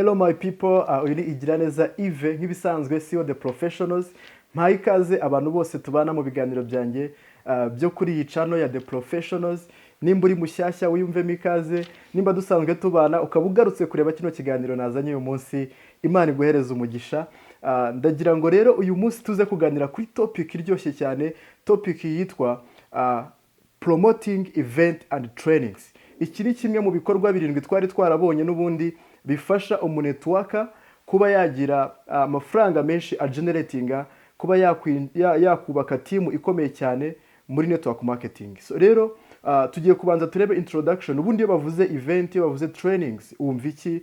Hello my people, uyu ni Igiraneza Yves nk'ibisanzwe, CEO The Professionals. Mpaye ikaze abantu bose tubana mu biganiro byanjye byo kuri iyi channel ya The Professionals. Nimba uri mushyashya, wiyumvemo ikaze. Nimba dusanzwe tubana, ukaba ugarutse kureba kino kiganiro nazanye uyu munsi, Imana iguhereza umugisha. Ndagira ngo rero uyu munsi tuze kuganira kuri topic iryoshye cyane, topic yitwa promoting event and trainings. Iki ni kimwe mu bikorwa birindwi twari twarabonye n'ubundi bifasha umunetworker kuba yagira amafaranga menshi ageneratinga, kuba yakubaka team ikomeye cyane muri network marketing. So rero tugiye kubanza turebe introduction. Ubundi iyo bavuze event, iyo bavuze trainings, wumva iki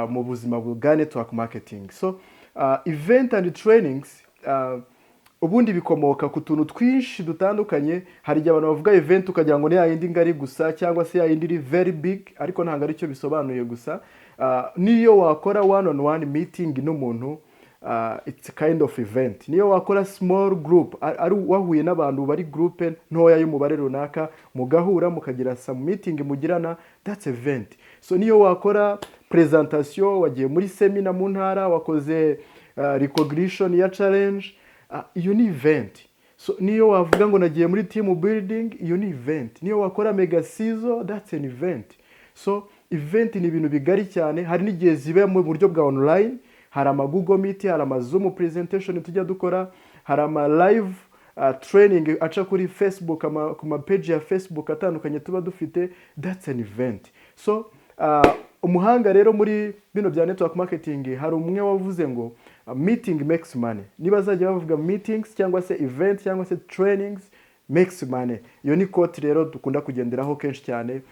mu buzima bwa network marketing? So event and trainings ubundi bikomoka ku tuntu twinshi dutandukanye. Hari igihe abantu bavuga event ukagira ngo ni ya yindi ngari gusa, cyangwa se ya yindi iri very big, ariko ntabwo aricyo bisobanuye gusa. Niyo wakora one on one meeting n'umuntu, it's a kind of event. Niyo wakora small group, ari wahuye n'abantu bari group ntoya y'umubare runaka, mugahura mukagira some meeting mugirana, that's event. So niyo wakora presentation, wagiye muri seminar mu ntara, wakoze recognition ya challenge, iyo ni event. So niyo wavuga ngo nagiye muri team building, iyo ni event. Niyo wakora mega sizo, that's an event. So event ni ibintu bigari cyane. Hari n'igihe ziba mu buryo bwa online. Hari ama Google Meet, hari ama Zoom presentation tujya dukora, hari ama live training aca kuri Facebook, ku ma page ya Facebook atandukanye tuba dufite, that's an event. So umuhanga rero muri bino bya network marketing, hari umwe wavuze ngo "Meeting makes money." Niba bazajya bavuga meetings cyangwa se event cyangwa se trainings makes money, iyo ni quote rero dukunda kugenderaho kenshi cyane.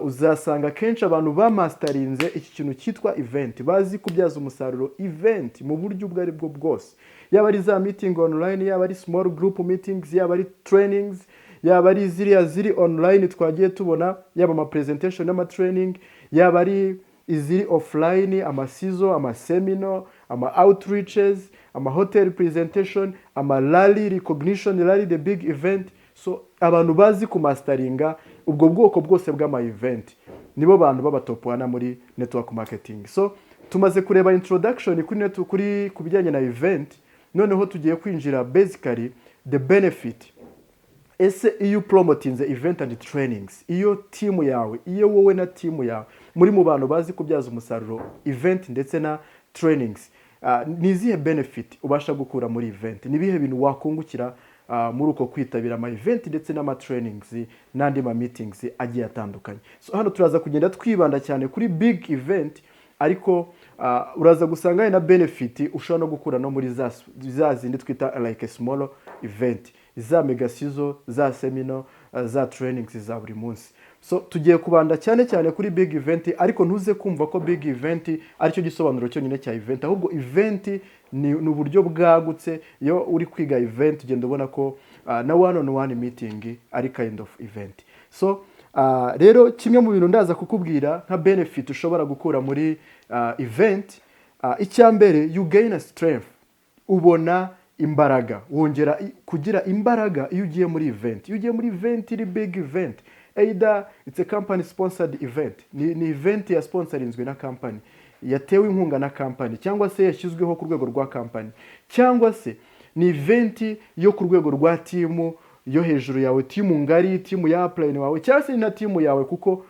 Uzasanga kenshi abantu bamastarinze iki kintu cyitwa event, bazi kubyaza umusaruro event mu buryo ubwo ari bwo bwose, yaba ari za meeting online, yaba ari small group meetings, yaba ari trainings, yaba ari ziriya ziri online twagiye tubona, yaba ama presentation n'ama training, yaba ari iziri offline, amasizo, amaseminar, ama outreaches, ama hotel presentation, ama rally, recognition rally, the big event. So abantu bazi kumastaringa ubwo bwoko bwose bw'ama event nibo bantu b'aba top one muri network marketing. So tumaze kureba introduction kuri net, kuri ku bijyanye na event. Noneho tugiye kwinjira basically the benefit. Ese iyo upromotinze event and trainings, iyo team yawe, iyo wowe na team yawe muri mu bantu bazi kubyaza umusaruro event ndetse na trainings, ni izihe benefit ubasha gukura muri event? Ni ibihe bintu wakungukira muri uko kwitabira ama event ndetse n'ama trainings n'andi ma meetings agiye atandukanye? So hano turaza kugenda twibanda cyane kuri big event, ariko uraza gusanga hari na benefit ushobora no gukura no muri za zindi twita like a small event, za mega sizo, za seminar, za trainings za buri munsi. So tugiye kubanda cyane cyane kuri big event, ariko ntuze kumva ko big event aricyo gisobanuro cyonyine cya event. Ahubwo event ni uburyo bwagutse. Iyo uri kwiga event, ugenda ubona ko na one on one meeting ari kind of event. So rero kimwe mu bintu ndaza kukubwira nka benefit ushobora gukura muri event, icya mbere, you gain a strength, ubona imbaraga, wongera kugira imbaraga iyo ugiye muri event. Iyo ugiye muri event iri big event, either it's a company sponsored event, ni event ya sponsorinzwe na company, yatewe inkunga na company, cyangwa se yashyizweho ku rwego rwa company, cyangwa se ni event yo ku rwego rwa team yo hejuru yawe, team ngari, team ya upline wawe, cyangwa se na team yawe, kuko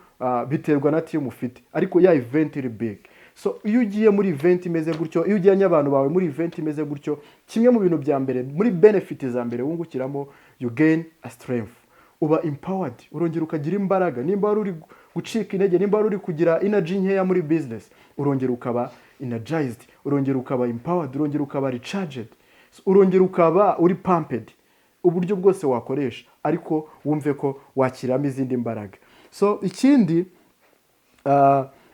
biterwa na team ufite, ariko ya event iri big. So iyo ugiye muri event imeze gutyo, iyo ujyanye abantu bawe muri event imeze gutyo, kimwe mu bintu bya mbere, muri benefit za mbere wungukiramo, you gain a strength, uba empowered, urongera ukagira imbaraga. Nimba wari uri gucika intege, nimba wari uri kugira energy nkeya muri business, urongera ukaba energized, urongera ukaba empowered, urongera ukaba recharged. So, urongera ukaba uri pumped, uburyo bwose wakoresha, ariko wumve ko wakiramo izindi mbaraga. So ikindi,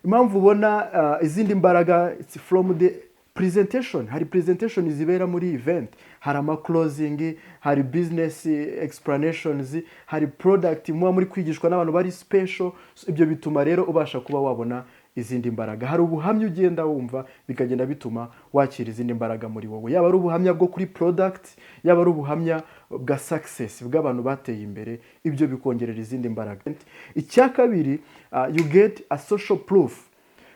impamvu ubona izindi mbaraga, it's from the presentation. Hari presentation zibera muri event, hari ama closing, hari business explanations, hari product muba muri kwigishwa n'abantu bari special. So, ibyo bituma rero ubasha kuba wabona izindi mbaraga. Hari ubuhamya ugenda wumva, bikagenda bituma wakira izindi mbaraga muri wowe, yaba ari ubuhamya bwo kuri product, yaba ari ubuhamya bwa success bw'abantu bateye imbere, ibyo bikongerera izindi mbaraga. Icya kabiri, you get a social proof.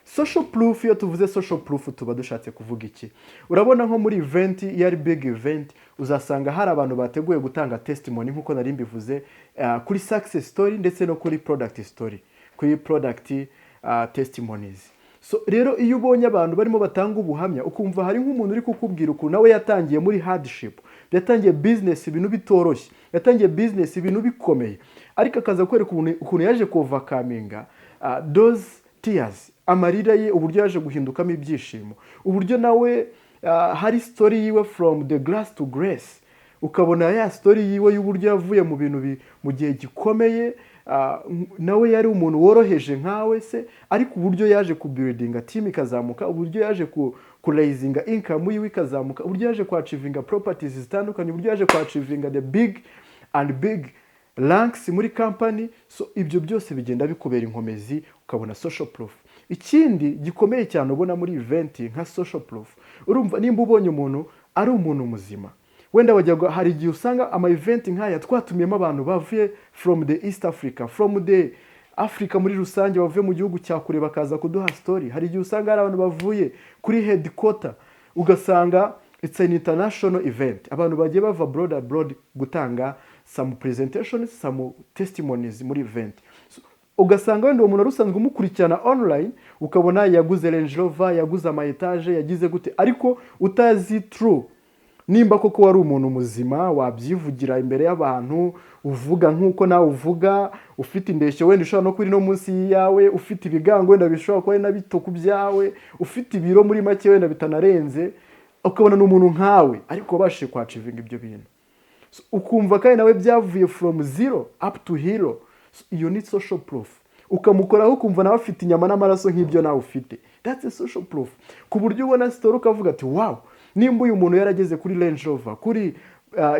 Social proof, iyo tuvuze social proof tuba dushatse kuvuga iki? Urabona nko muri event, iyo ari big event, uzasanga hari abantu bateguye gutanga testimony, nk'uko nari mbivuze, kuri success story ndetse no kuri product story, kuri product testimonies. So rero iyo ubonye abantu barimo batanga ubuhamya, ukumva hari nk'umuntu uri kukubwira ukuntu nawe yatangiye muri hardship, yatangiye business ibintu bitoroshye, yatangiye business ibintu bikomeye, ariko akaza kwereka ukuntu yaje kuovercominga those tears, amarira ye uburyo yaje guhindukamo ibyishimo, uburyo nawe hari story yiwe from the grass to grace, ukabona ya story yiwe y'uburyo yavuye mu bintu mu gihe gikomeye, nawe yari umuntu woroheje nkawe se, ariko uburyo yaje kubuildinga team ikazamuka, uburyo yaje kuraisinga income yiwe ikazamuka, uburyo yaje kwachievinga properties zitandukanye, uburyo yaje kwachievinga the big and big ranks muri company. So ibyo byose bigenda bikubera inkomezi, ukabona social proof. Ikindi gikomeye cyane ubona muri event nka social proof, urumva nimba ubonye umuntu ari umuntu muzima, wenda wajya hari igihe usanga ama event nk'aya twatumiyemo abantu bavuye from the East Africa, from the Africa muri rusange, bavuye mu gihugu cya kure bakaza kuduha story. Hari igihe usanga hari abantu bavuye kuri headquarter, ugasanga it's an international event, abantu bagiye bava abroad gutanga some presentations, some testimonies muri event. So, ugasanga wenda uwo muntu wari usanzwe umukurikirana online, ukabona yaguze Range Rover, yaguze ama etaje, yagize gute, ariko utazi true nimba koko wari umuntu muzima wabyivugira imbere y'abantu, uvuga nk'uko nawe uvuga, ufite indeshyo wenda ushobora no kuba iri no munsi y'iyawe, ufite ibigango wenda bishobora kuba ari na bito ku byawe, ufite ibiro muri make wenda bitanarenze, ukabona ni umuntu nkawe ariko wabashije kwachievinga ibyo bintu. So, ukumva kandi nawe byavuye from zero up to hero. So, iyo ni social proof. Ukamukoraho ukumva nawe afite inyama n'amaraso nk'ibyo nawe ufite. That's a social proof, ku buryo ubona story ukavuga ati: "Wow, nimba uyu muntu yarageze kuri Range Rover, kuri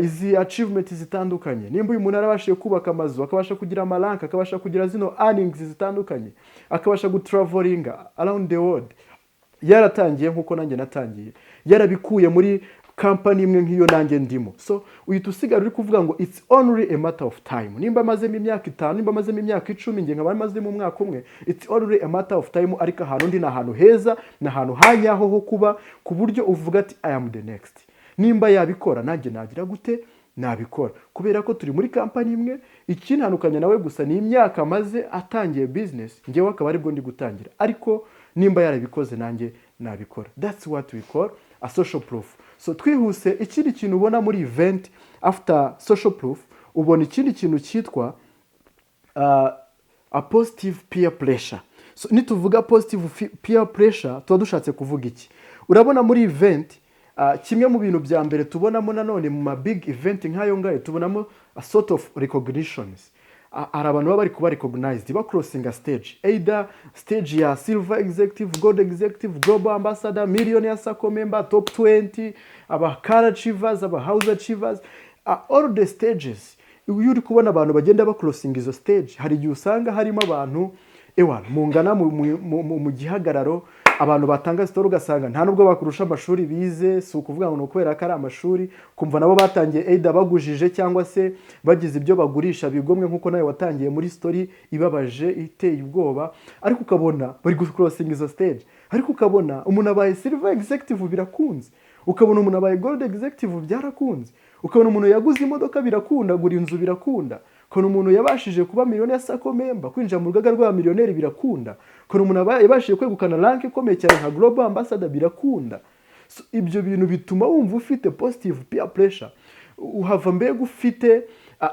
izi achievement zitandukanye, nimba uyu muntu yarabashije kubaka amazu, akabasha kugira amarank, akabasha kugira zino earnings zitandukanye, akabasha gutravelinga around the world, yaratangiye nk'uko nanjye natangiye, yarabikuye muri company imwe nk'iyo nanjye ndimo." So uhita usigara uri kuvuga ngo it's only a matter of time. Nimba amazemo imyaka 5, nimba amazemo imyaka 10, njye nkaba mazemo umwaka umwe, it's only a matter of time. Ariko ahantu ndi ni ahantu heza, ni ahantu hanyaho ho kuba, ku buryo uvuga ati: "I am the next. Nimba yabikora, nanjye nagira gute? Nabikora," kubera ko turi muri company imwe. Ikintandukanya nawe gusa ni imyaka amaze atangiye business, ngewe akaba aribwo ndi gutangira, ariko nimba yarabikoze nanjye nabikora. That's what we call a social proof. So twihuse, ikindi kintu ubona muri event after social proof, ubona ikindi kintu cyitwa a positive peer pressure. So nituvuga positive peer pressure tuba dushatse kuvuga iki? Urabona muri event, kimwe mu bintu bya mbere tubonamo nanone mu ma big event nk'ayo ngayo, tubonamo a sort of recognitions. Hari abantu baba bari kuba recognized bacrossinga stage, either stage ya silver executive, gold executive, global ambassador, millionaire circle member, top 20, aba car achievers, aba house achievers, all the stages. Iyo uri kubona abantu bagenda bacrossinga izo stage, hari igihe usanga harimo abantu ewa mungana mu gihagararo, abantu batanga story, ugasanga nta nubwo bakurusha amashuri bize. Si ukuvuga ngo ni ukubera ko ari amashuri, kumva nabo batangiye either bagujije cyangwa se bagize ibyo bagurisha bigomwe, nk'uko nawe watangiye muri story ibabaje iteye ubwoba, ariko ukabona bari gucrossinga izo stage, ariko ukabona umuntu abaye silver executive birakunze, ukabona umuntu abaye gold executive byarakunze, ukabona umuntu yaguze imodoka birakunda, agura inzu birakunda, ukabona umuntu yabashije kuba millionaire circle member, kwinjira mu rugaga rw'abamiliyoneri birakunda, ukabona umuntu yabashije kwegukana rank ikomeye cyane nka global ambassador birakunda. So, ibyo bintu bituma wumva ufite positive peer pressure, uhava mbega ufite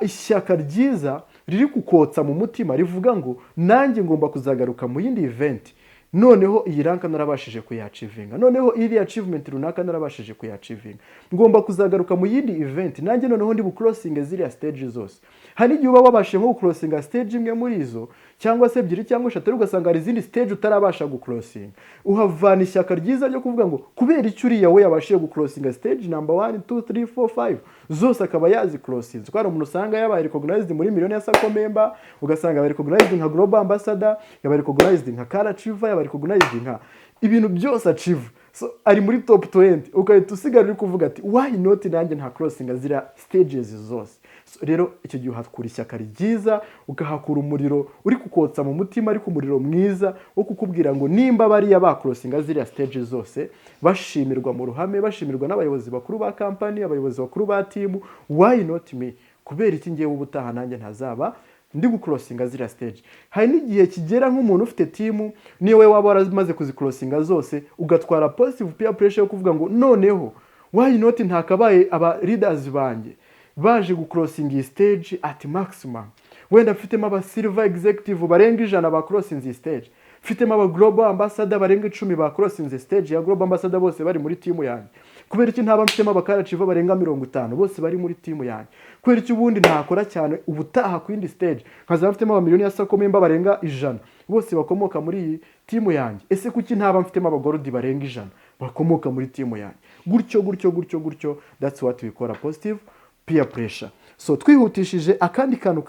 ishyaka ryiza riri kukotsa mu mutima rivuga ngo nanjye ngomba kuzagaruka mu yindi event, noneho iyi rank narabashije kuyachievinga, noneho iri achievement runaka narabashije kuyachievinga, ngomba kuzagaruka mu yindi event nanjye noneho ndi bucrossinge ziriya stage zose. Hari igihe uba wabashije nko gucrossinga stage imwe muri izo, cyangwa se ebyiri cyangwa eshatu, ariko ugasanga hari izindi stage utarabasha gucrossinga. Uhavana ishyaka ryiza ryo kuvuga ngo kubera icyo uriya we yabashije gucrossinga stage number 1, 2, 3, 4, 5 zose akaba yazicrossinze? Kuko hari umuntu usanga yabaye recognized muri millionaire circle member, ugasanga yabaye recognized nka global ambassador, yabaye recognized nka car achiever, yabaye recognized nka ibintu byose achieve, so ari muri top 20, ugahita usigara uri kuvuga ati: "Why not nanjye nta crossinga ziriya stages zose?" So, rero icyo gihe uhakura ishyaka ryiza, ukahakura umuriro uri kukotsa mu mutima, ariko umuriro mwiza wo kukubwira ngo nimba bariya bacrossinga ziriya stage zose, bashimirwa mu ruhame, bashimirwa n'abayobozi bakuru ba company, abayobozi bakuru ba team, why not me? Kubera iki ngewe ubutaha nanjye ntazaba ndi gucrossinga ziriya stage? Hari n'igihe kigera nk'umuntu ufite team, niyo we waba waramaze kuzicrossinga zose, ugatwara positive peer pressure yo kuvuga ngo noneho why not ntakabaye aba leaders banjye baje gucrossinga iyi stage at maximum? Wenda mfitemo aba silver executive barenga 100 bacrossinze iyi stage, mfitemo aba global ambassador barenga 10 bacrossinze stage ya global ambassador, bose bari muri team yanjye. Kubera iki ntaba mfitemo aba achiever barenga 50 bose bari muri team yanjye? Kubera iki ubundi ntakora cyane ubutaha ku yindi stage nkazaba mfitemo abamiliyoni ya circle member barenga 100 bose bakomoka muri iyi team yanjye? Ese kuki ntaba mfitemo aba gold barenga 100 bakomoka muri team yanjye? Gutyo, gutyo, gutyo, gutyo. That's what we call a positive peer pressure. So twihutishije, akandi kantu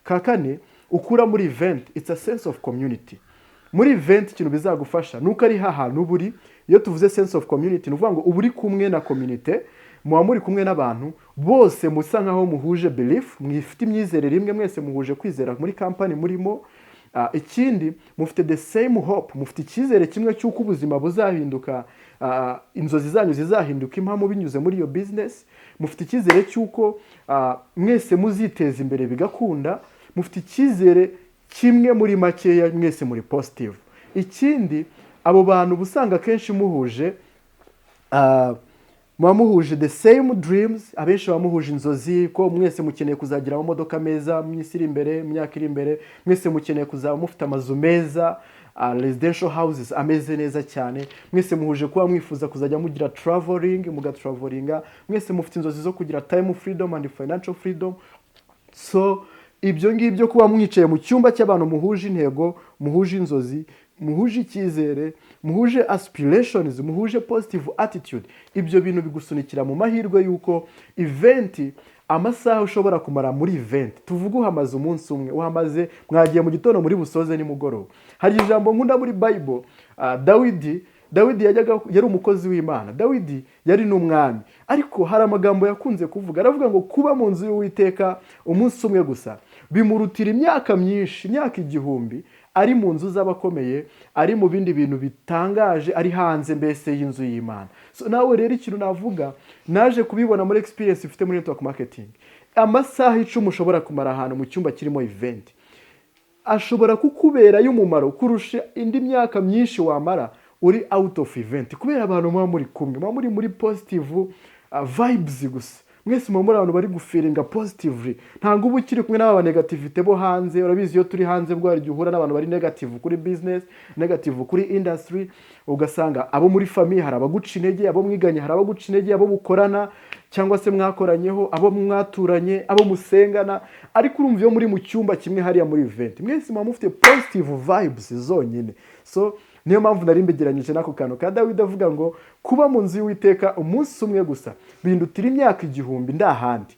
ka kane ukura muri event, it's a sense of community. Muri event ikintu bizagufasha ni uko ari hantu uba uri. Iyo tuvuze sense of community, ni ukuvuga ngo uba uri kumwe na community, muba muri kumwe n'abantu bose musa nkaho muhuje belief, mwifite imyizerere imwe, mwese muhuje kwizera muri company murimo. Ikindi mufite the same hope, mufite icyizere kimwe cy'uko ubuzima buzahinduka, inzozi zanyu zizahinduka impamo binyuze muri iyo business. Mufite icyizere cy'uko mwese muziteza imbere bigakunda. Mufite icyizere kimwe, muri makeya mwese muri positive. Ikindi, abo bantu uba usanga akenshi muhuje, muba muhuje the same dreams. Abenshi baba muhuje inzozi ko mwese mukeneye kuzagira amamodoka meza mu minsi iri imbere, mu myaka iri imbere. Mwese mukeneye kuzaba mufite amazu meza, residential houses ameze neza cyane. Mwese muhuje kuba mwifuza kuzajya mugira traveling, mugatravelinga. Mwese mufite inzozi zo kugira time freedom and financial freedom. So ibyo ngibyo, kuba mwicaye mu cyumba cy'abantu muhuje intego, muhuje inzozi, muhuje icyizere, muhuje aspirations, muhuje positive attitude, ibyo bintu bigusunikira mu mahirwe y'uko event, amasaha ushobora kumara muri event, tuvuge uhamaze umunsi umwe, uhamaze mwagiye mu gitondo, muri busoze nimugoroba. Hari ijambo nkunda muri Bible, Dawidi yajyaga, yari umukozi w'Imana, Dawidi yari n'umwami, ariko hari amagambo yakunze kuvuga. Aravuga ngo kuba mu nzu y'Uwiteka umunsi umwe gusa bimurutira imyaka myinshi, imyaka 1000 ari mu nzu z'abakomeye, ari mu bindi bintu bitangaje, ari hanze mbese y'inzu y'Imana. So nawe rero ikintu navuga, naje kubibona muri experience ifite muri network marketing, amasaha 10 ushobora kumara ahantu mu cyumba kirimo event ashobora kukubera y'umumaro kurusha indi myaka myinshi wamara uri out of event, kubera abantu muba muri kumwe muba muri muri positive vibes gusa. Mwese muba muri abantu bari gufeelinga positively, ntabwo uba ukiri kumwe n'aba negativity bo hanze. Urabizi, iyo turi hanze bwo hari igihe uhura n'abantu bari negative kuri business, negative kuri industry, ugasanga abo muri famille hari abaguca intege, abo mwiganye hari abaguca intege, abo mukorana cyangwa se mwakoranyeho, abo mwaturanye, abo musengana. Ariko urumva iyo muri mu cyumba kimwe hariya muri event, mwese muba mufite positive vibes zonyine. So niyo mpamvu nari mbegeranyije n'ako kantu ka Dawidi avuga ngo kuba mu nzu y'Uwiteka umunsi umwe gusa bindutira imyaka 1000 ndi ahandi,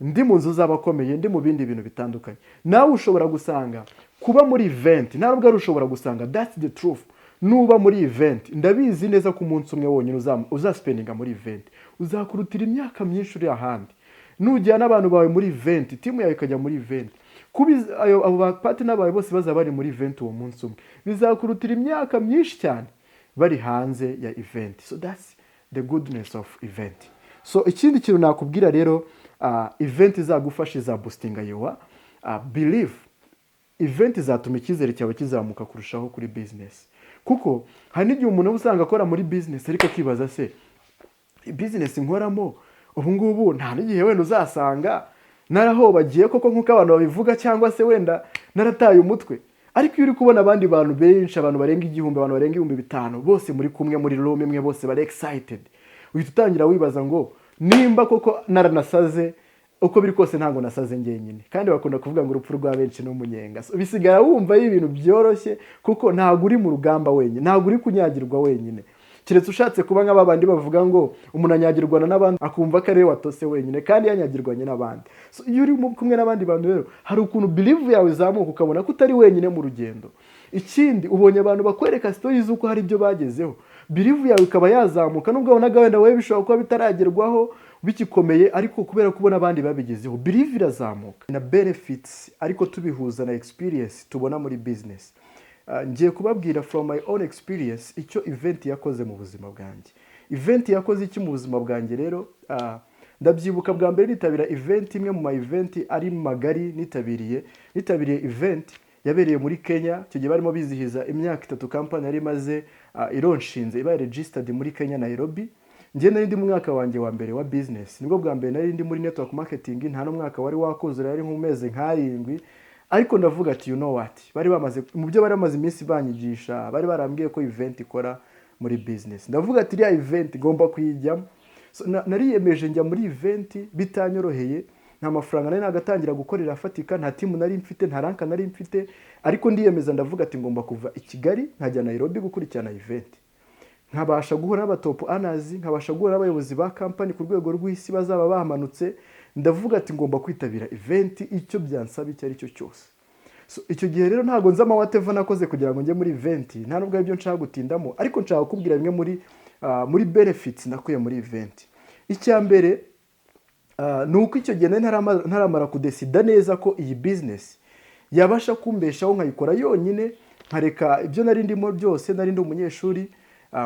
ndi mu nzu z'abakomeye, ndi mu bindi bintu bitandukanye. Nawe ushobora gusanga kuba muri event, ntabwo ari ushobora gusanga, that's the truth. Nuba muri event, ndabizi neza ko umunsi umwe wonyine uzaspendinga muri event uzakurutira imyaka myinshi uri ahandi. Nujyana abantu bawe muri event, team yawe ikajya muri event, kuba abo bapartner bawe bose bazaba bari muri event uwo munsi umwe bizakurutira imyaka myinshi cyane bari hanze ya event. So that's the goodness of event. So ikindi kintu nakubwira rero, event izagufasha, izaboostinga your belief. Event izatuma icyizere cyawe kizamuka kurushaho kuri business, kuko hari n'igihe umuntu uba usanga akora muri business ariko akibaza: se business nkoramo ubu ngubu, nta n'igihe wenda uzasanga narahobagiye koko nk'uko abantu babivuga, cyangwa se wenda narataye umutwe? Ariko iyo uri kubona abandi bantu benshi, abantu barenga 1000, abantu barenga 5000, bose muri kumwe muri room imwe, bose bari excited, uhita utangira wibaza ngo nimba koko naranasaze, uko biri kose ntabwo nasaze njyenyine. Kandi bakunda kuvuga ngo urupfu rwa benshi ni umunyenga. So, bisigara wumva ari ibintu byoroshye kuko ntabwo uri mu rugamba wenyine, ntabwo uri kunyagirwa wenyine, keretse ushatse kuba nk'aba bandi bavuga ngo umuntu anyagirwana n'abandi, akumva ko ariwe watose wenyine kandi yanyagirwanye n'abandi. So, iyo uri kumwe n'abandi bantu rero, hari ukuntu belief yawe izamuka, ukabona ko utari wenyine mu rugendo. Ikindi, ubonye abantu bakwereka story z'uko hari ibyo bagezeho. Belief yawe ikaba yazamuka, nubwo wabonaga wenda wowe bishobora kuba bitaragerwaho, bigikomeye, ariko kubera kubona abandi babigezeho, belief irazamuka. Na benefits, ariko tubihuza na experience tubona muri business. Ngiye kubabwira from my own experience icyo event yakoze mu buzima bwanjye. Event yakoze iki mu buzima bwanjye rero? Ndabyibuka bwa mbere nitabira event, imwe mu ma event ari magari nitabiriye event yabereye muri Kenya. Icyo gihe barimo bizihiza imyaka 3 company yari imaze ilaunchinze, ibaye registered muri Kenya, Nairobi. Njye nari ndi mu mwaka wanjye wa mbere wa business, nibwo bwa mbere nari ndi muri network marketing, nta n'umwaka wari wakuzura, yari nko mezi nk'arindwi. Ariko ndavuga ati, "You know what?" Bari bamaze, mu byo bari bamaze iminsi banyigisha, bari barambwiye ko event ikora muri business. Ndavuga ati, "Iriya event ngomba kuyijyamo." So, nariyemeje njya muri event bitanyoroheye. Nta mafaranga nari nagatangira gukorera afatika, nta team nari mfite, nta rank nari mfite, ariko ndiyemeza, ndavuga ati, "Ngomba kuva i Kigali nkajya Nairobi gukurikirana event, nkabasha guhura n'aba top earners, nkabasha guhura n'abayobozi ba company ku rwego rw'isi bazaba bamanutse." Ndavuga ati, "Ngomba kwitabira event icyo byansaba icyo ari cyo cyose." So, icyo gihe rero ntabwo nzi ama whatever nakoze kugira ngo njye muri event, nta nubwo aribyo nshaka gutindamo, ariko nshaka kukubwira bimwe muri benefits nakuye muri event. Icya mbere ni uko icyo gihe nari ntaramara kudecida neza ko iyi business yabasha kumbeshaho nkayikora yonyine, nkareka ibyo nari ndimo byose. Nari ndi umunyeshuri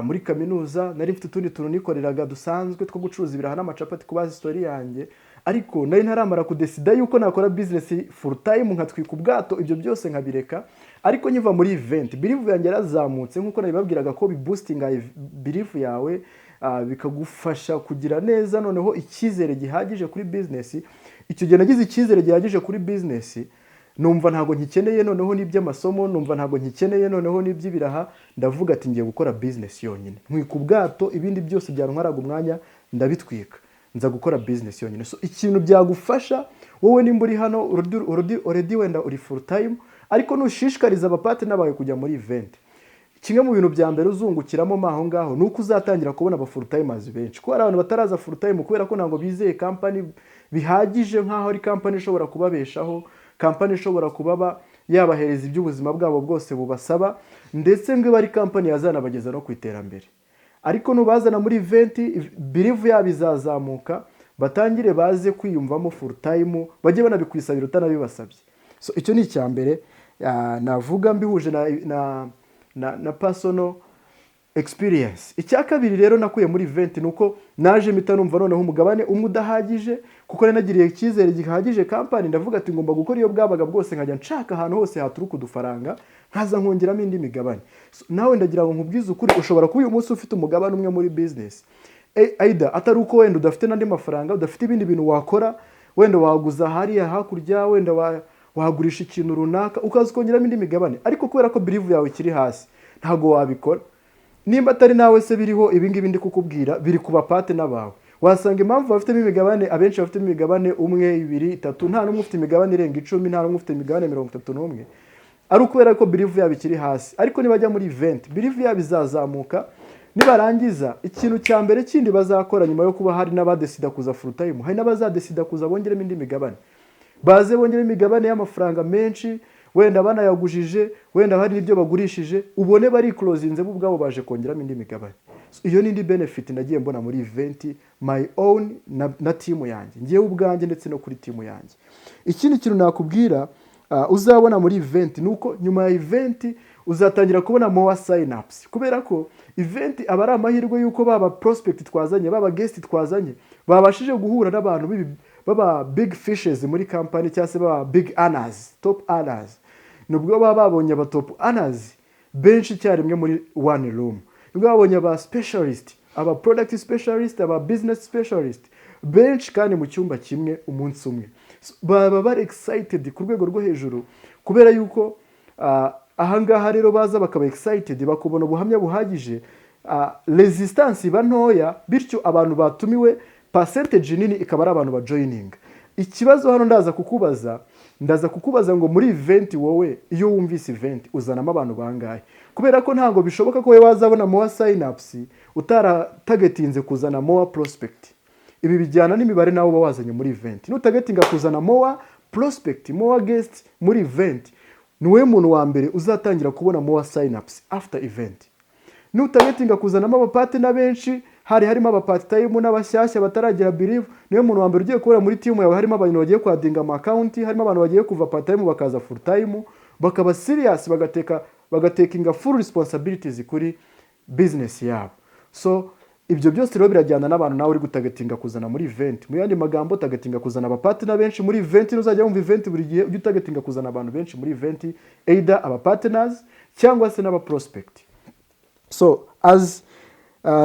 muri kaminuza, nari mfite utundi tuntu nikoreraga dusanzwe two gucuruza ibiraha n'amacapati, kubaza story yanjye, ariko nari ntaramara kudecida yuko nakora business full time, nkatwika ubwato, ibyo byose nkabireka. Ariko nkiva muri event, belief yanjye yarazamutse, nk'uko nabibabwiraga ko biboostinga belief yawe, bikagufasha kugira neza noneho icyizere gihagije kuri business. Icyo gihe nagize icyizere gihagije kuri business, numva ntabwo nkikeneye noneho n'iby'amasomo, numva ntabwo nkikeneye noneho n'iby'ibiraha. Ndavuga ati, "Ngiye gukora business yonyine." Ntwika ubwato, ibindi byose byantwaraga umwanya ndabitwika, nza gukora business yonyine. So ikintu byagufasha wowe nimba uri hano already wenda uri full time, ariko nushishikariza abapartner bawe kujya muri event, kimwe mu bintu bya mbere uzungukiramo mo aho ngaho ni uko uzatangira kubona aba full timers benshi, kuko hari abantu bataraza full time kubera ko ntabwo bizeye company bihagije, nk'aho ari company ishobora kubabeshaho, company ishobora kubaba yabahereza iby'ubuzima bwabo bwose bubasaba, ndetse ngo ibe ari company yazanabageza no ku iterambere. Ariko nubazana muri event, belief yabo izazamuka, batangire baze kwiyumvamo full time, bajye banabikwisabira utanabibasabye. So icyo ni icya mbere navuga mbihuje na personal experience. Icya kabiri rero nakuye muri event ni uko naje mpita numva noneho umugabane umwe udahagije, kuko nari nagiriye icyizere gihagije company. Ndavuga ati, "Ngomba gukora iyo bwabaga bwose, nkajya nshaka ahantu hose haturuka udufaranga, nkaza nkongeramo indi migabane." So, nawe ndagira ngo nkubwize ukuri, ushobora kuba uyu munsi ufite umugabane umwe muri business, either atari uko wenda udafite n'andi mafaranga, udafite ibindi bintu wakora, wenda waguza hariya hakurya, wenda wagurisha ikintu runaka ukaza ukongeramo indi migabane, ariko kubera ko belief yawe ikiri hasi ntabwo wabikora. Nimba atari nawe se biriho, ibi ngibi ndi kukubwira biri ku bapartner bawe. Wasanga impamvu bafitemo imigabane, abenshi bafitemo imigabane umwe, ibiri, itatu, nta n'umwe ufite imigabane irenga 10, nta n'umwe ufite imigabane 31, ari ukubera ko belief yabo ikiri hasi. Ariko nibajya muri event, belief yabo izazamuka. Nibarangiza, ikintu cya mbere kindi bazakora, nyuma yo kuba hari n'abadecida kuza full time, hari n'abazadecida kuza bongeremo indi migabane, baze bongeremo imigabane y'amafaranga menshi, wenda banayagujije, wenda hari n'ibyo bagurishije, ubone bariclosinze bo ubwabo baje kongeramo indi migabane. So, iyo ni indi benefit nagiye mbona muri event, my own na team yanjye, ngewe ubwanjye ndetse no kuri team yanjye. Ikindi kintu nakubwira uzabona muri event ni uko nyuma ya event uzatangira kubona more sign ups, kubera ko event aba ari amahirwe y'uko baba prospect twazanye, baba guest twazanye, babashije guhura n'abantu baba big fishes muri company, cyangwa se baba big earners, top earners. Nubwo baba babonye aba top earners benshi icyarimwe muri one room, nibwo babonye aba specialist, aba product specialist, aba business specialist benshi kandi mu cyumba kimwe umunsi umwe. So, baba bari excited ku rwego rwo hejuru, kubera yuko ahangaha rero baza bakaba excited, bakubona ubuhamya buhagije, resistance iba ntoya, bityo abantu batumiwe percentage nini ikaba ari abantu bajoininga. Ikibazo hano ndaza kukubaza ngo muri event wowe iyo wumvise event uzanamo abantu bangahe? Kubera ko ntabwo bishoboka ko wowe wazabona more sign ups utaratargetinze kuzana more prospect. Ibi bijyana n'imibare nawe uba wazanye muri event. Nutargetinga kuzana more prospect, more guest muri event, ni wowe muntu wa mbere uzatangira kubona more sign ups after event. Nutargetinga kuzanamo abapartner benshi, hari harimo abapart time n'abashyashya bataragira believe, niyo muntu wa mbere ugiye kubona muri team yawe harimo abantu bagiye kwaddinga ama account, harimo abantu bagiye kuva part time bakaza full time, bakaba serious, bagateka bagatakinga full responsibilities kuri business yabo. So ibyo byose rero birajyana n'abantu nawe uri gutargetinga kuzana muri event. Mu yandi magambo, targetinga kuzana abapartner benshi muri event. Uzajya wumva event buri gihe, ujye utargetinga kuzana abantu benshi muri event, either aba partners cyangwa se n'aba prospect. So as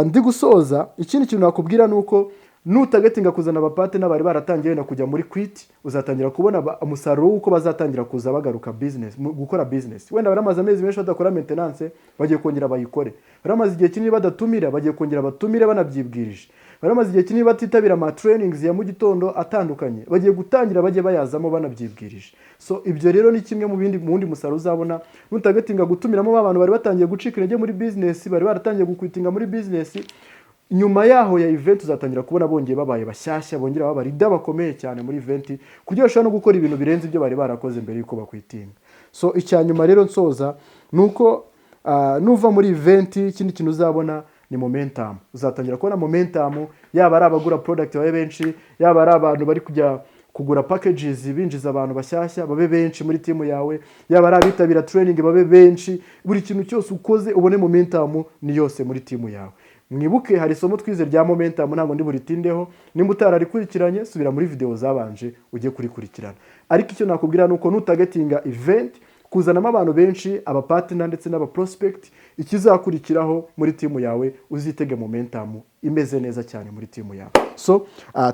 ndi gusoza, ikindi kintu nakubwira ni uko nutargetinga kuzana abapartner bari baratangiye wenda kujya muri quit, uzatangira kubona umusaruro w'uko bazatangira kuza bagaruka business, gukora business. Wenda baramaze amezi menshi badakora maintenance, bagiye kongera bayikore. Baramaze igihe kinini badatumira, bagiye kongera batumire banabyibwirije. Baramaze igihe kinini batitabira ama trainings ya mu gitondo atandukanye, bagiye gutangira bajye bayazamo banabyibwirije. So ibyo rero ni kimwe mu bindi, mu wundi musaruro uzabona nutargetinga gutumiramo ba bantu bari batangiye gucika intege muri business, bari baratangiye guquitinga muri business. Nyuma yaho ya event, uzatangira kubona bongeye babaye bashyashya, bongera baba leader bakomeye cyane muri event, ku buryo bashobora no gukora ibintu birenze ibyo bari barakoze mbere y'uko baquitinga. So icya nyuma rero nsoza ni uko nuva muri event, ikindi kintu uzabona ni momentum. Uzatangira kubona momentum, yaba ari abagura product babe benshi, yaba ari abantu bari kujya kugura packages binjiza abantu bashyashya babe benshi muri team yawe, yaba ari abitabira training babe benshi. Buri kintu cyose ukoze ubone momentum ni yose muri team yawe. Mwibuke hari isomo twize rya momentum, ntabwo ndi buritindeho. Nimba utararikurikiranye, subira muri video zabanje ujye kurikurikirana. Ariko icyo nakubwira ni uko nutargetinga event kuzanamo abantu benshi, abapartner ndetse n'abaprospect, ikizakurikiraho muri team yawe, uzitege momentum imeze neza cyane muri team yawe. So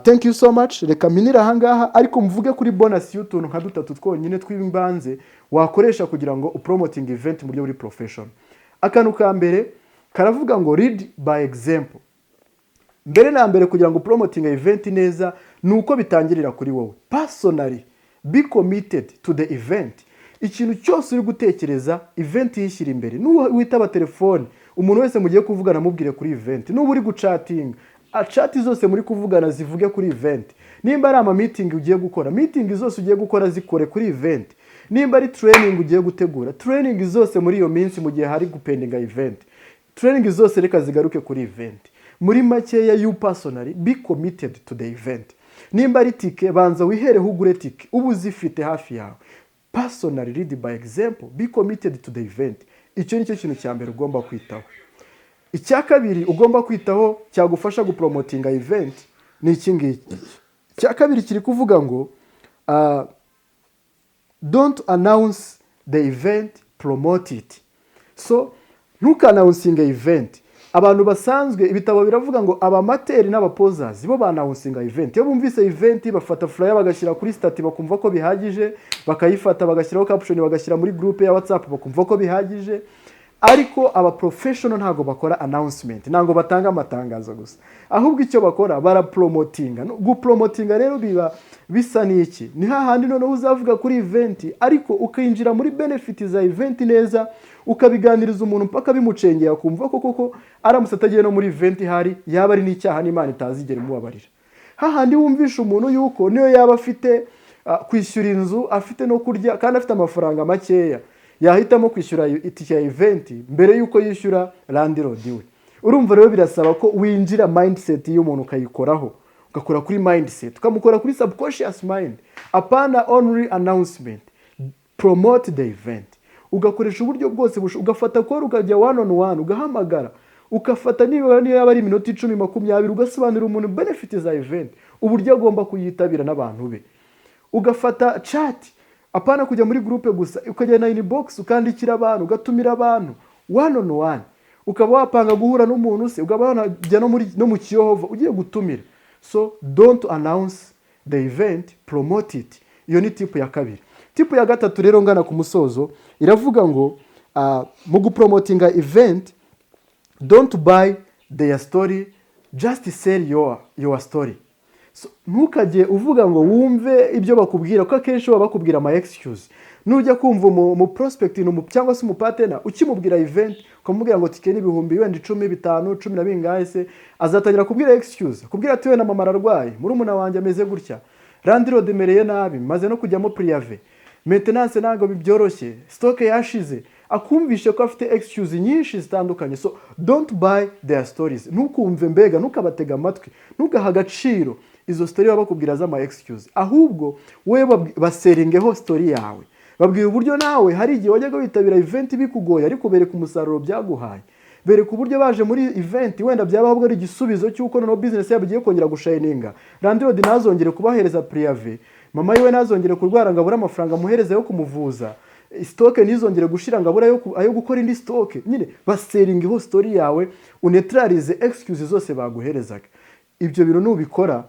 thank you so much. Reka mpinire ahangaha, ariko mvuge kuri bonus y'utuntu nka dutatu twonyine tw'imbanze wakoresha kugira ngo upromoting event mu buryo buri professional. Akantu ka mbere karavuga ngo "Lead by example". Mbere na mbere, kugira ngo promoting event neza, ni uko bitangirira kuri wowe personally. Be committed to the event. Ikintu cyose uri gutekereza, event yishyira imbere. Nuba witaba telefone, umuntu wese mugiye kuvugana mubwire kuri event. Nuba uri guchatinga, chat zose muri kuvugana zivuge kuri event. Nimba ari ama meeting ugiye gukora, meeting zose ugiye gukora zikore kuri event. Nimba ari training ugiye gutegura, training zose muri iyo minsi mu gihe hari gupendinga event, training zose reka zigaruke kuri event. Muri makeya, you personally be committed to the event. Nimba ari tike, banza wihereho ugure tike, uba uzifite hafi yawe. Personally lead by example, be committed to the event. Icyo ni cyo kintu cya mbere ugomba kwitaho. Icya kabiri ugomba kwitaho cyagufasha gupromotinga event ni iki ngiki. Icya kabiri kiri kuvuga ngo "Don't announce the event, promote it." So ntukannouncinge event. Abantu basanzwe, ibitabo biravuga ngo aba amateur n'abaposers bo bannouncinga event. Iyo bumvise event, bafata flyer bagashyira kuri status, bakumva ko bihagije, bakayifata bagashyiraho caption, bagashyira muri groupe ya WhatsApp, bakumva ko bihagije. Ariko aba professional ntabwo bakora announcement, ntabwo batanga amatangazo gusa, ahubwo icyo bakora barapromotinga. Gupromotinga rero biba bisa n'iki? Ni hahandi noneho uzavuga kuri event, ariko ukinjira muri benefit za event neza, ukabiganiriza umuntu mpaka bimucengeye, akumva ko koko aramutse atagiye no muri event hari yaba ari n'icyaha n'Imana itazigera imubabarira. Hahandi wumvisha umuntu yuko niyo yaba afite kwishyura inzu, afite no kurya, kandi afite amafaranga makeya, yahitamo kwishyura itike ya event mbere y'uko yishyura landlord we. Urumva rero birasaba ko winjira mindset y'umuntu, ukayikoraho, ugakora kuri mindset, ukamukora kuri subconscious mind. Apana only announcement, promote the event. Ugakoresha uburyo bwose, ugafata call, ukajya one on one, ugahamagara, ugafata nibura niyo yaba ari iminota 10, 20, ugasobanurira umuntu benefit za event, uburyo agomba kuyitabira n'abantu be. Ugafata chat, apana kujya muri groupe gusa, ukajya na inbox, ukandikira abantu, ugatumira abantu one on one, ukaba wapanga guhura n'umuntu se, ukaba wanajya no mu Kiyohova ugiye gutumira. So don't announce the event, promote it. Iyo ni tip ya kabiri. Tip ya gatatu rero, ngana ku musozo, iravuga ngo mu gupromotinga event, "Don't buy their story, just sell your story." So, ntukajye uvuga ngo wumve ibyo bakubwira, kuko akenshi baba bakubwira ama excuse. Nujya kumva umu prospect cyangwa se umupartner, ukimubwira event, ukamubwira ngo tike n'ibihumbi wenda 10, 5, cumi na bingahe se, azatangira kubwira excuse, kubwira ati wenda mama ararwaye, murumuna wanjye ameze gutya, landlord emereye nabi, maze no kujyamo préavis, maintenance ntabwo byoroshye, stock yashize. Akumvishe ko afite excuse nyinshi zitandukanye. So don't buy their stories. Ntukumve, mbega ntukabatega amatwi, ntugahe agaciro izo story baba bakubwira z'ama excuse. Ahubwo wowe basellingeho story yawe. Babwira uburyo nawe hari igihe wajyaga witabira event bikugoye, ariko bereka umusaruro byaguhaye. Bereka uburyo baje muri event wenda byaba ahubwo ari igisubizo cy'uko noneho business yabo igiye kongera gushininga, landlord ntazongere kubahereza préavis, mama yiwe ntazongere kurwara ngo abure amafaranga amuhereza yo kumuvuza, stock ntizongere gushira ngo abure ayo gukora indi stock. Nyine basellingeho story yawe, uneutralize excuse zose baguherezaga. Ibyo bintu nubikora,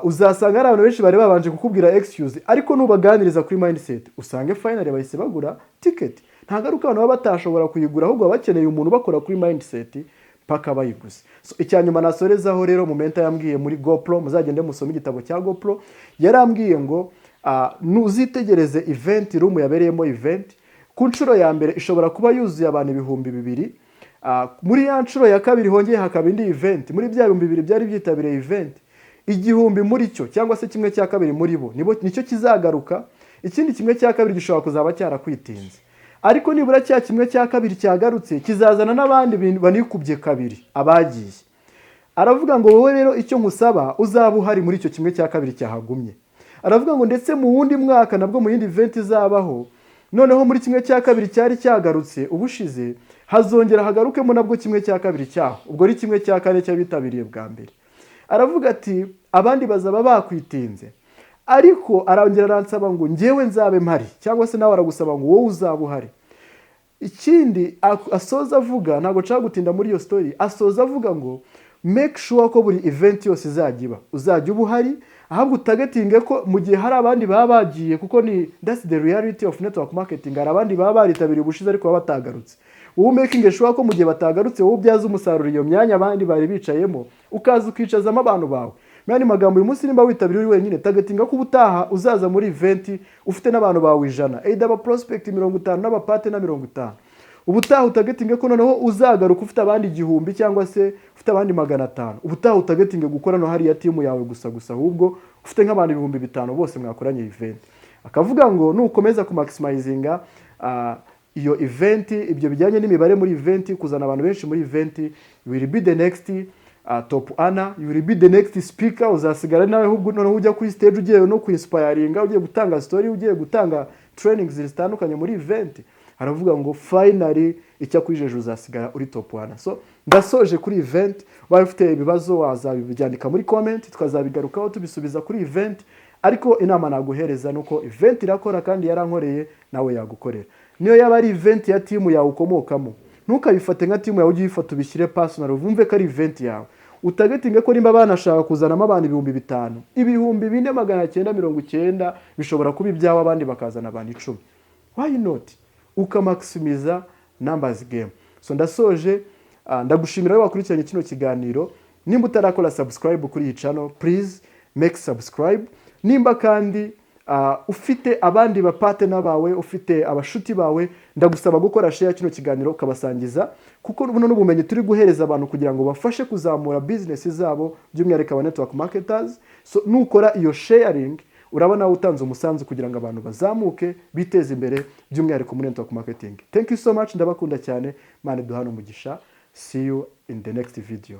uzasanga hari abantu benshi bari babanje kukubwira excuse, ariko nubaganiriza kuri mindset, usange finally bahise bagura ticket. Ntabwo ari uko abantu baba batashobora kuyigura, ahubwo baba bakeneye umuntu bakora kuri mindset paka bayiguze. So, icya nyuma nasorezaho rero, mentor yambwiye muri GoPro, muzagende musome igitabo cya GoPro, yarambwiye ngo nuzitegereze event room yabereyemo event ku nshuro ya mbere, ishobora kuba yuzuye abantu 2000. Muri ya nshuro ya kabiri hongeye hakaba indi event, muri bya 2000 byari byitabiriye event, 1000 muri cyo cyangwa se kimwe cya kabiri muri bo nicyo kizagaruka. Ikindi kimwe cya kabiri gishobora kuzaba cyarakwitinze, ariko nibura cya kimwe cya kabiri cyagarutse kizazana n'abandi banikubye kabiri abagiye. Aravuga ngo wowe rero icyo nkusaba, uzaba uhari muri icyo kimwe cya kabiri cyahagumye. Aravuga ngo ndetse mu wundi mwaka nabwo, mu yindi event izabaho, noneho muri kimwe cya kabiri cyari cyagarutse ubushize hazongera hagarukemo nabwo kimwe cya kabiri cyaho, ubwo ari kimwe cya kane cy'abitabiriye bwa mbere. Aravuga ati abandi bazaba bakwitinze, ariko arongera aransaba ngo njyewe nzabe mpari, cyangwa se nawe aragusaba ngo wowe uzaba uhari. Ikindi asoza avuga, ntabwo nshaka gutinda muri iyo story, asoza avuga ngo make sure ko buri event yose izajya iba uzajya uba uhari, ahubwo utargetinge ko mu gihe hari abandi baba bagiye, kuko ni that's the reality of network marketing, hari abandi baba baritabiriye ubushize ariko baba batagarutse. Wowe making sure ko mu gihe batagarutse, wowe ubyaza umusaruro iyo myanya abandi bari bicayemo, ukaza ukicazamo abantu bawe. Mu yandi magambo, uyu munsi nimba witabiriye uri wenyine, targetinga ko ubutaha uzaza muri event ufite n'abantu bawe 100, either aba prospect 50 n'aba partner 50. Ubutaha utargetinge ko noneho uzagaruka ufite abandi 1000 cyangwa se ufite abandi 500. Ubutaha utargetinge gukora no hariya team yawe gusa gusa, ahubwo ufite nk'abantu 5000 bose mwakoranye event. Akavuga ngo nukomeza kumaximizinga iyo event, ibyo bijyanye n'imibare muri event, kuzana abantu benshi muri event, you will be the next top earner, you will be the next speaker. Uzasigara nawe ahubwo noneho ujya kuri stage ugiye no kuinspiringa, ugiye gutanga story, ugiye gutanga trainings zitandukanye muri event. Aravuga ngo finally icyo akwijeje, uzasigara uri top earner. So ndasoje kuri event. Waba ufite ibibazo wazabibyandika muri comment, tukazabigarukaho tubisubiza kuri event. Ariko inama naguhereza ni uko event irakora kandi yarankoreye, nawe yagukorera. Niyo yaba ari event ya team yawe ukomokamo, ntukabifate nka team yawe, ujye uyifata ubishyire personal, wumve ko ari event yawe. Utargetinge ko nimba banashaka kuzanamo abantu 5000, 4990 bishobora kuba ibyawe, abandi bakazana abantu 10. Why not ukamaximiza numbers game? So ndasoje. Ndagushimira wowe wakurikiranye kino kiganiro. Nimba utarakora subscribe kuri iyi channel, please make subscribe. Nimba kandi ufite abandi bapartner bawe, ufite abashuti bawe, ndagusaba gukora share kino kiganiro ukabasangiza, kuko buno n'ubumenyi turi guhereza abantu kugira ngo bafashe kuzamura business zabo, by'umwihariko aba network marketers. So nukora iyo sharing, urabona utanze umusanzu kugira ngo abantu bazamuke, biteze imbere, by'umwihariko muri network marketing. Thank you so much, ndabakunda cyane. Imana iduhane umugisha. See you in the next video.